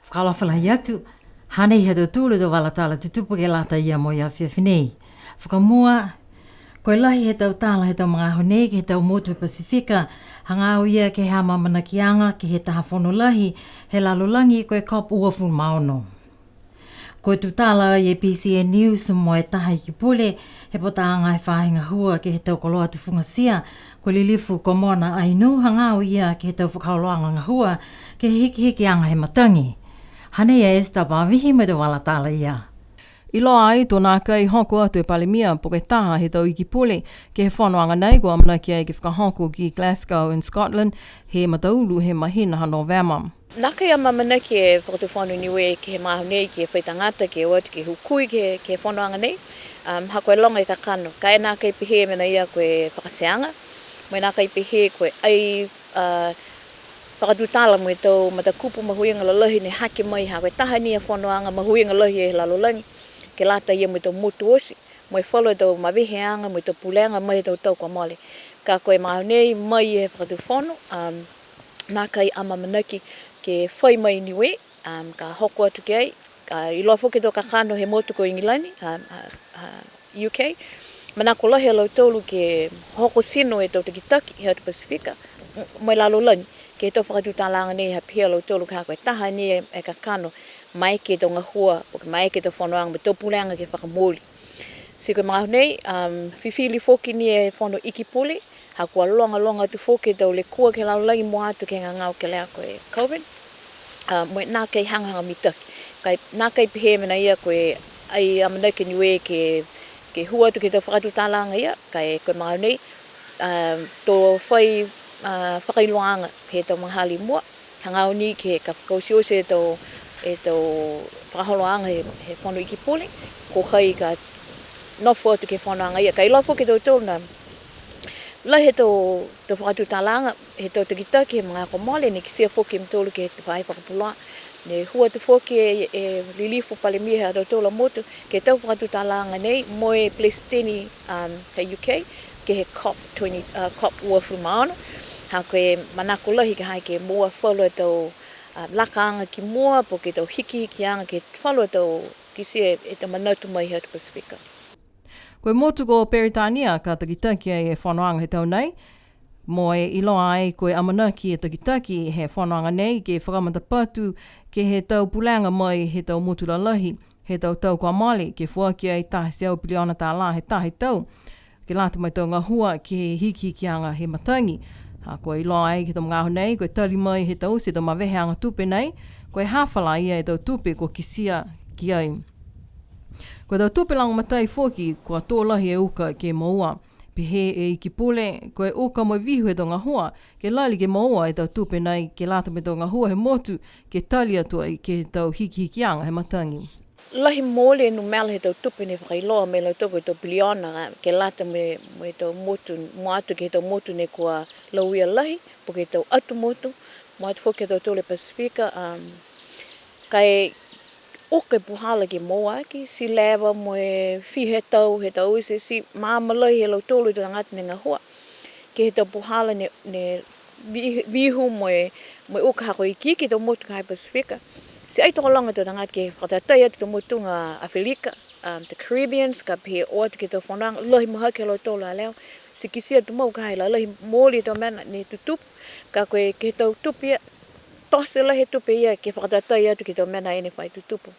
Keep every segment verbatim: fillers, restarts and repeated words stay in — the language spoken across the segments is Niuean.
Fakaalofa lahi atu. Hanei ha tautolu tau vala tala tutupu ke lata ia mo e afiafi nei. Fakamua, ko e lahi he tau tala he tau magaaho nei ke he tau motu Pasifika, hagaao ia ke he amaamanakiaga ke he taha fono lahi he lalolagi ko e COP uafulu ma ono. Ko e tutala e BCN News mo e taha Iki Pule he potaaga he faahi gahua ke he tau koloa tufugatia, ko e Lilifu ko Mona Ainuu, hagaao ia ke he tau fakaholoaga gahua ke he hikihikiaga he matagi. Hanei a Esther Pavihi mo e tau vala tala ia. Iloa ai to nākai hoko atu e Palemia po ke taha he tau Iki Pule ke he fonoaga nei, kua amanaki ai ke fakahoko ki Glasgow in Scotland he mataulu he mahina ha Novema. Nākai amaamanaki e Fakatufono Niue ke he magaaho nei ke fai tagata ke o atu ke hukui ke, ke he fonoaga nei. Um, ha ko e loga e kakano, ka e nākai pehē mena ia ko e fakateaga, mo e nākai pehē ko e ai, uh, fakatutala mo e tau matakupu mahuiga lalahi ne hake mai ha ko e taha ni a fonoaga mahuiga lahi he lalolagi, ke lata ia mo e tau motu oti, mo e falu a tau maveheaga mo e tau pulega mai he tau tau kua mole. Ka ko e magaaho nei mai he Fakatufono, um, nākai amaamanaki ke fai mai Niue, um, ka hoko atu ki ai, ka iloa foki e tau kakano he motu ko Igilani, um, uh, uh, U K. Manako lahi a lautolu ke hoko tino e tau takitaki he atu Pasifika, m-, mo e lalolagi, ke he tau fakatutalaaga nei ha pihia a lautolu ka ko e taha ni e, e kakano, maeke e tau gahua, po ke maeke e tau fonoaga mo e tau pulega ke fakamooli. Ti ko e magaaho nei, um, fifili foki ni e Fono Iki Pule, ha kua logaloga atu foki e tau lekua ke he lalolagi mua atu ke he gagao kelea ko e COVID. Uh, mo e nākai hagahaga mitaki. Ka e nākai pehē mena ia ko e ai amanaki Niue ke, ke hū atu ke he tau fakatutalaaga ia, ka e ko e magaaho nei, um, to fai, uh, fakailoaaga he tau magahala i mua. Hagaao ni ke ka fakaotioti e tau, e tau fakaholoaga he, he Fono Iki Pule, ko hai ka nofo atu ke he fonoaga ia. Ka iloa foki e tautolu na, lahi e tau, tau fakatutalaaga he tau takitaki he magaaho kua mole, ne kitia foki e mutolu ke he faahi fakapuloa. Ne hū atu foki e, e Lilifu Palemia he ha tautolu a motu, ke he tau fakatutalaaga nei, mo e Pelesiteni, um, he U K, ke he COP twenty, uh, COP uafulu ma ono. Ha ko e manako lahi ka ha ke moua falu a tau, uh, lakaaga ki mua, po ke tau hikihikiaga, ke he falu a tau kitia e, e tau manatu mai he atu Pasifika. Ko e motu ko Peritania ka takitaki ai e fonoaga he tau nei, mo e iloa ai ko e amanaki e takitaki he fonoaga nei ke fakamatapatu ke he tau pulega mai he tau motu lalahi, he tau tau kua mole, ke foaki ai taha e teau piliona tālā he taha e tau, ke lata mo e tau gahua ke he hikihikiaga he matagi. Ha kua iloa ai ke he tau magaaho nei, ko e tali mai he taute e tau maveheaga tupe nei, ko e hafa la ia e tau tupe kua kitia ki ai. Ko e tau tupe lagomatai foki, kua tō lahi e uka ke moua. Pehē e Iki Pule, ko e uka mo e vihu he tau gahua, ke lali ke moua e tau tupe nei, ke lata mo e tau gahua he motu, ke tali atu ai ke he tau hikihikiaga he matagi. Lahi mooli e numela he tau tupe ne fakailoa mai e lautolu ko e tau piliona, a, ke lata mo e, mo e tau motu, mua atu ke he tau motu ne kua lauia lahi, po ke tau atu motu, mua atu foki ke he tautolu he Pasifika, um, ka e uka e puhala ke moua aki, ti leva mo e fiha e tau, he taute, ti maama lahi he lautolu e tau tagata ne gahua. Ke he tau puhala ne, ne vi-, vihu mo e, mo e uka ha ko e ikiiki he tau motu ka ha i Pasifika. Ti ai tokologa e tau tagata ke fakatatai atu ke he motu ga Aferika, um, the Caribbeans, ka pehē o atu ke he tau fonoaga, lahi mahaki ha lautolu a leo. Ti kitia tumau ka ha i lalahi mooli e tau mena ne tutupu, ka ko e ke he tau tupe ia, tote lahi e tupe ia ke fakatatai atu ke he tau mena ia ne fai tutupu.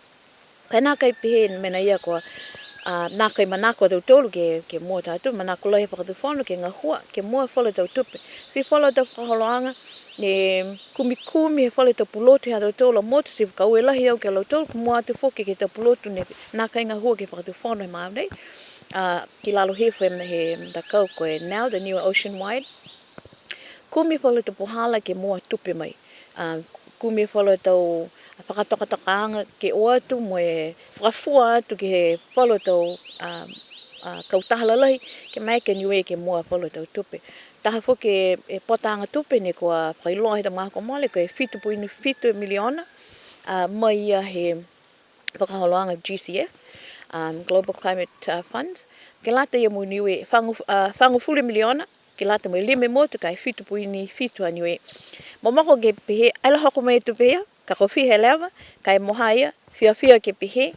Ka e nākai pehē mena ia kua, a, nākai manako a tautolu ke, ke moua e tau tupe, manako lahi e Fakatufono ke gahua, ke moua falu a tau tupe. Ti falu a tau fakaholoaga, ne kumikumi he falu a tau pulotu he ha tautolu a motu, ti fakaaue lahi au ki a lautolu, kua mua atu foki ke he tau pulotu ne nākai gahua ke he Fakatufono he magaaho nei. A, ki lalo hifo he, he matakau ko e NOW, the Niue Ocean Wide. Kumi falu a tau puhala ke moua tupe mai. A, kumi falu a tau fakatokatokaaga ke o atu mo e fakafua atu ke he falu a tau, a, a, kautaha lalahi, ke maeke Niue ke moua falu a tau tupe. Taha foki e, e potaaga tupe ne kua fakailoa he tau magaaho kua mole, ko e fitu poini fitu e miliona, a, mai ia he fakaholoaga GCF, um, Global Climate, uh, Funds, ke lata ia mo Niue, fagu-, uh, fagofulu miliona, ke lata mo e lima e motu ka e fitu poini fitu a Niue. Momoko ke pehē, ai la hoko mai e tupe ia, Ka ko e fiha e leva, ka e mo ha ia, fiafia ke pehē,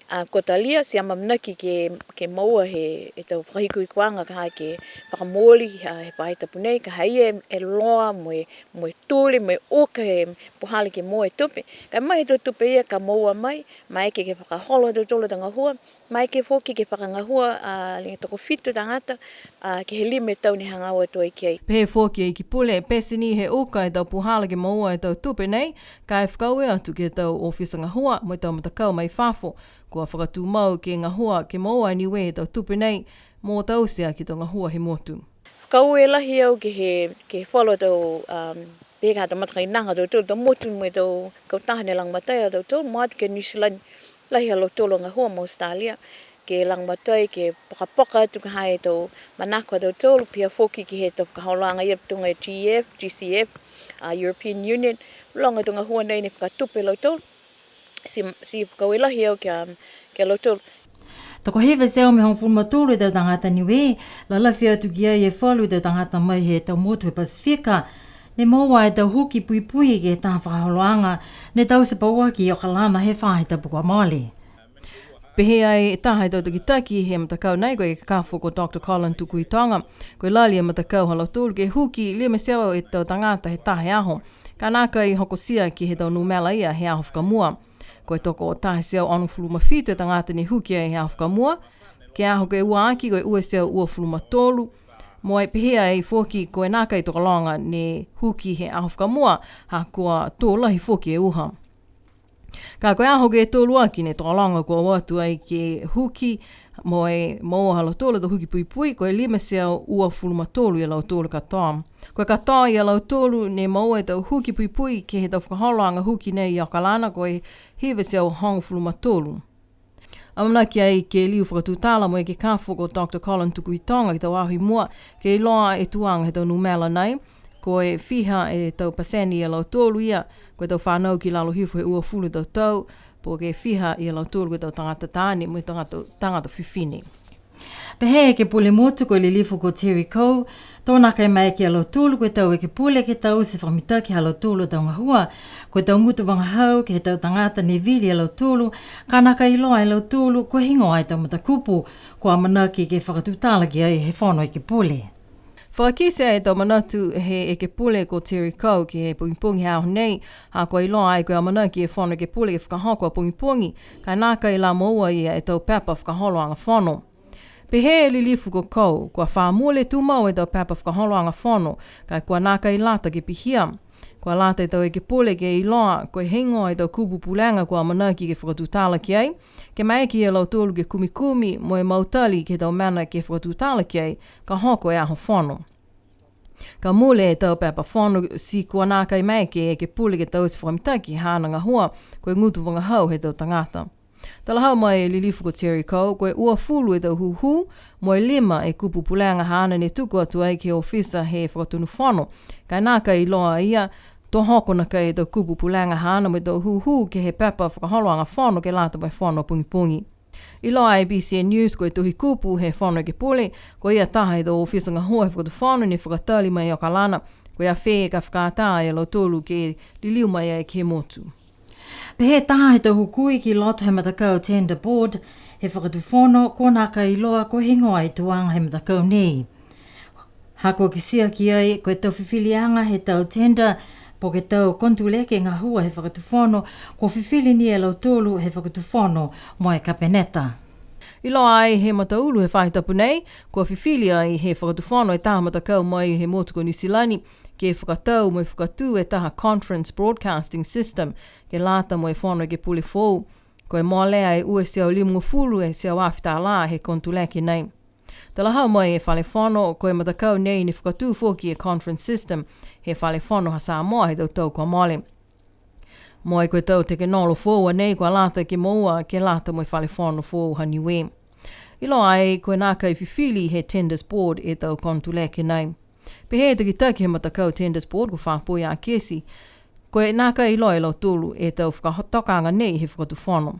a, kua talia, ti amanaki ke, ke moua he, e tau fakahikuhikuaga ka ha ke fakamooli, a, he faahi tapu nei, ka ha ia e, e loa mo e, mo e tuli, mo e uka he puhala ke moua e tupe. Ka e mai he tau tupe ia ka moua mai, maeke ke fakaholo ha tautolu a tau gahua, maeke foki ke fakagahua, a, e tokofitu tagata, a, ke he lima e tau ne hagaao atu ai ki ai. Pehē foki e Iki Pule, pete ni he uka e tau puhala ke moua e tau tupe nei, ka e fakaaue atu ke he tau ofisa gahua mo e tau matakau mai fafo, kua fakatumau ke gahua ke moua e Niue e tau tupe nei, mo taute aki e tau gahua he motu. Fakaaue lahi au ke he, ke he falu a tau, um, pehē ke he tau matakainaga ha tautolu, tau motu mo e tau kautaha ne lagomatai a tautolu, mua atu ke New Zealand, lahi ha lautolu a gahua mo Australia, ke lagomatai, ke pokapoka atu ka ha e tau manako ha tautolu, pihia foki ke he tau fakaholoaga ia tuga e G E F, G C F, a, European Union, loga e tau gahua nei ne fakatupe e lautolu. Ti, ti fakaaue lahi au ki a, ki a lautolu. Tokohiva e teau mo e hogofulu ma tolu e tau tagata Niue, lalafi atu ki ai e falu e tau tagata mai he tau motu he Pasifika, ne moua e tau huki puipui ke he taha fakaholoaga, ne taute pauaki i Okalana he faahi tapu kua mole. Pehē ai e taha he tau takitaki he matakau nei ko e ekekafo ko Doctor Colin Tukuitonga, ko e lali e matakau ha lautolu ke huki lima e teau e tau tagata he taha e aho. Ka nākai hokotia ke he tau numela ia he aho fakamua. Ko e tokotaha e teau onogofulu ma fitu e tagata ne huki ai he aho fakamua, ke he aho ke ua aki ko e ua e teau uafulu ma tolu, mo e pehē ai foki ko e nākai tokologa ne huki he aho fakamua, ha kua tō lahi foki e uha. Ka ko e aho ke tolu aki ne tokologa kua o atu ai ke huki mo e moua ha lautolu e tau huki puipui, ko e lima e teau uafulu ma tolu ia lautolu katoa. Ko e katoa ia lautolu ne moua e tau huki puipui ke he tau fakaholoaga huki nei i Okalana, ko e hiva e teau hogofulu ma tolu. Amanaki ai ke liu fakatutala mo e ekekafo ko Doctor Colin Tukuitonga ke he tau aho i mua, ke iloa e tuaga he tau numela nei, ko e fiha e tau pasene ia lautolu ia, ko e tau fanau ki lalo hifo he uafulu e tau tau, po ke fiha ia lautolu ko e tau tagata taane, mo e tagata, tagata fifine. Pehē e Ekepule Motu ko e Lilifu ko Terry Coe, to nākai maeke ia lautolu ko e tau ekepule ke taute fakamitaki ha lautolu a tau gahua, ko e tau gutu vagahau ke he tau tagata ne vili a lautolu, ka nākai iloa e lautolu ko e heigoa e tau matakupu, kua amanaki ke fakatutala ki ai he Fono Ekepule. Fakakite e tau manatu he Ekepule ko Terry Coe ke he pogipogi he aho nei, ha kua iloa ai ko e amanaki e Fono Ekepule ke fakahoko a pogipogi, ka nākai la moua ia e tau pepa fakaholoaga fono. Pehē e Lilifu ko Coe, kua fa mule tumau e tau pepa fakaholoaga fono, ka kua nākai lata ke pihia. Kua lata e tau ekepule ke iloa ko e heigoa e tau kupu pulega kua amanaki ke fakatutala ki ai, ke maeke ia lautolu ke kumikumi mo e mautali ke he tau mena ke fakatutala ki ai, ka hoko e aho fono. Ka mule e tau pepa fono ti kua nākai maeke e ekepule ke taute fakamitaki haana gahua, ko e gutu vagahau he tau tagata. Talahau mai e Lilifu ko Terry Coe, ko e uafulu e tau hūhū, mo e lima e kupu pulega haana ne tuku atu ai ke he ofisa he Fakatonu Fono. Ka e nākai iloa e ia, to hoko nākai e tau kupu pulega haana mo e tau hūhū ke he pepa fakaholoaga fono ke lata mo e fono pogipogi. Iloa e B C N News ko e Tohi Kupu he Fono Ekepule, ko ia taha he tau ofisa gahua he Fakatufono ne fakatali mai i Okalana, ko e a fē ka fakatā e lautolu ke liliu mai ai ke he motu. Pehē taha he tau hukui ki loto he matakau Tender Board he Fakatufono, kua nākai iloa ko e heigoa e tuaga he matakau nei. Ha kua kitia ki ai, ko e tau fifiliaga he tau tender, po ke tau konotuleke gahua he Fakatufono, kua fifili ni e lautolu he Fakatufono mo e Kapeneta. Iloa ai he mataulu he faahi tapu nei, kua fifili ai he Fakatufono e taha matakau mai he motu ko Niu Silani, ke fakatau mo e fakatū e taha conference broadcasting system, ke lata mo e Fono Ekepule foou. Ko e molea e ua e teau limagofulu e teau afe tālā he konotuleke nei. Talahau mai e Fale Fono, ko e matakau nei ne fakatū foki e conference system he Fale Fono ha Samoa he tau tau kua mole. Mo e ko e tau tekenolosi foou a nei kua lata ke moua ke lata mo e Fale Fono foou ha Niue. Iloa ai ko e nākai fifili he Tenders Board e tau konotuleke nei. Pehē e takitaki he matakau Tenders Board ko Fapoi Akesi, ko e nākai iloa e lautolu e tau fakatokaaga nei he Fakatufono.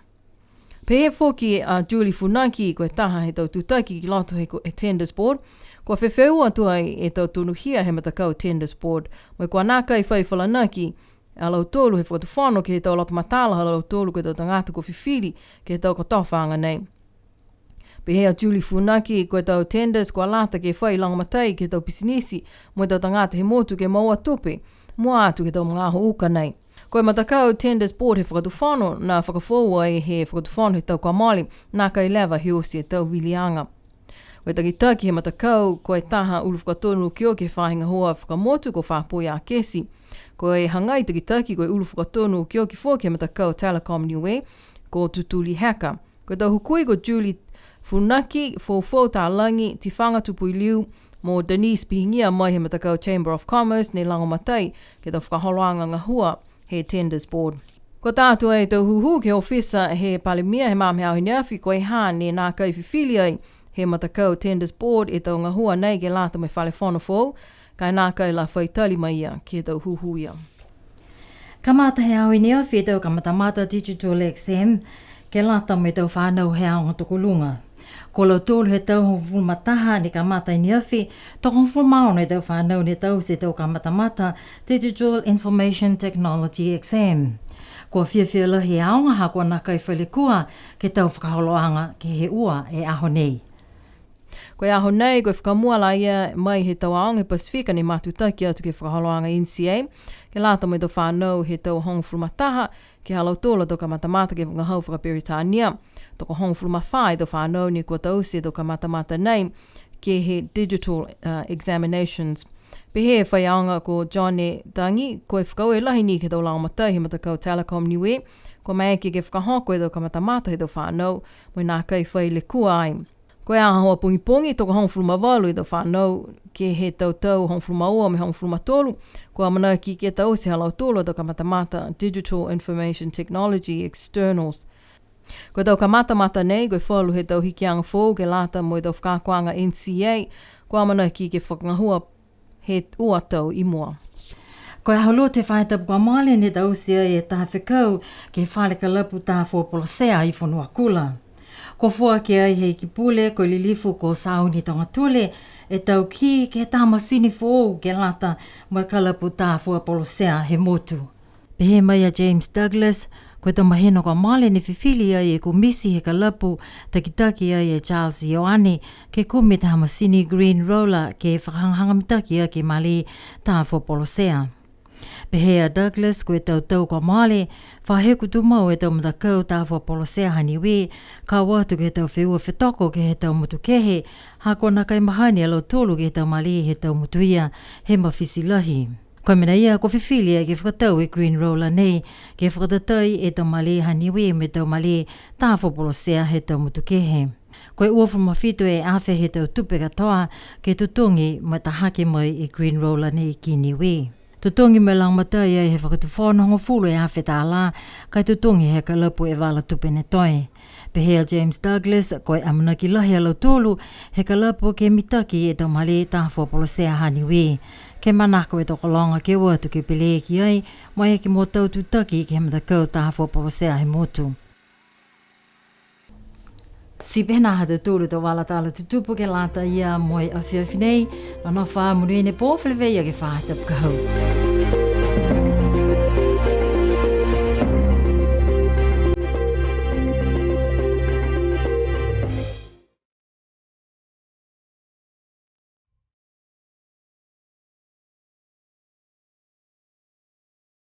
Pehē foki a Julie Funaki, ko e taha he tau tutaki ki loto he ko-, he Tenders Board, kua fefeua atu ai e tau tonuhia he matakau Tenders Board, mo e kua nākai fai falanaki a lautolu he fakatufono ke he tau loto matala ha lautolu ko e tau tagata kua fifili ke he tau kotofaaga nei. Pehē a Julie Funaki, ko e tau tenders kua lata ke fai lagomatai ke he tau pisinisi mo e tau tagata he motu ke moua tupe, mua atu ke he tau magaaho uka nei. Ko e matakau Tenders Board he fakatufono, ne fakafoou ai he fakatufono he tau kua mole, nākai leva he oti e tau viliaga. Ko e takitaki he matakau, ko e taha ulu fakatonu okioki he faahi gahua fakamotu ko Fapoi Akesi. Ko e hagai takitaki, ko e ulu fakatonu okioki foki he matakau Telecom Niue, ko Tutuli Heka. Ko e tau hukui ko Julie Funaki, Foufou Talagi, Tifaga Tupuiliu, mo Denise Pihigia mai he matakau Chamber of Commerce, ne lagomatai ke he tau fakaholoaga gahua he Tenders Board. Kua tā atu ai e tau hūhū ke he ofisa he Palemia he magaaho he aho i ne afi, ko e ha ne nākai fifili ai he matakau Tenders Board e tau gahua nei ke lata mo e fale fono foou, ka e nākai la fai tali mai ia ke he tau hūhū ia. Kamata he aho i ne afi e tau kamatamata digital exam, ke lata mo e tau fānau he aoga tokoluga. Ko lautolu he tau hogofulu ma taha ne kamata i ne afi, tokohogofulu ma ono e tau fānau ne taute e tau kamatamata Digital Information Technology Exam. Kua fiafia lahi e aoga ha kua nākai fai lekua ke he tau fakaholoaga ke he ua e aho nei. Ko e aho nei, ko e fakamua la ia mai he tau aoga he Pasifika ne matutaki atu ke he fakaholoaga N C A, ke lata mo e tau fānau he tau hogofulu ma taha, ke he ha lautolu a tau kamatamata ke he vagahau fakaperitania. Tokohogofulu ma fā e tau fānau ne kua taute e tau kamatamata nei, ke he digital, uh, examinations. Pehē e faiaoga ko John E. Tangi, ko e fakaaue lahi ni ke he tau lagomatai he matakau Telecom Niue, kua maeke ke fakahoko e tau kamatamata he tau fānau, mo e nākai fai lekua ai. Ko e aho a pogipogi, tokohogofulu ma valu e tau fānau, ke he tau tau hogofulu ma ua mo e hogofulu ma tolu, kua amanaki ke taute ha lautolu a tau kamatamata Digital Information Technology Externals. Ko e tau kamatamata nei, ko e falu he tau hikiaga foou ke lata mo e tau fakaakoaga N C A, kua amanaki ke fakagahua he ua tau i mua. Ko e aho Lotu he faahi tapu kua mole ne taute ai e taha fekau ke he fale kalapu tā fua polosea i Fonuakula. Kua foaki ai he Iki Pule ko e Lilifu ko Sauni Togatule e tau kī ke he taha masini foou ke lata mo e kalapu tā fua polosea he motu. Pehē mai a James Douglas, ko e tau mahina kua mole ne fifili ai e komiti he kalapu, takitaki ai e Charles Ioane, ke kumi e taha masini Green Roller ke fakahagahaga mitaki aki e malē tā fua polosea. Pehē a Douglas, ko e tau tau kua mole, fa heku tumau e tau matakau tā fua polosea ha Niue, ka o atu ke he tau feua fetoko ke he tau motu kehe, ha kua nākai mahani a lautolu ke he tau malē he tau motu ia, he mafiti lahi. Ko e mena ia, kua fifili ai ke fakatau e Green Roller nei, ke fakatatai e tau malē ha Niue mo e tau malē tā fua polosea he tau motu kehe. Ko e uafulu ma fitu e afe he tau tupe katoa, ke totogi mo e tahake mai e Green Roller nei ki Niue. Totogi mo e lagomatai ai he fakatufono hogofulu e afe tālā, ka e totogi he kalapu e vala tupe ne toe. Pehē a James Douglas, ko e amanaki lahi a lautolu he kalapu ke mitaki e tau malē tā fua polosea ha Niue. Ke manako e tokologa ke o atu ke pele ki ai, mo e ke mo tau tutaki ke he matakau tā fua polosea he motu. Ti pehē nā ha tautolu tau vala tala tutupu ke lata ia mo e afiafi nei, nonofo ā, monuina e pō, feleveia ke he faahi tapu ka hau.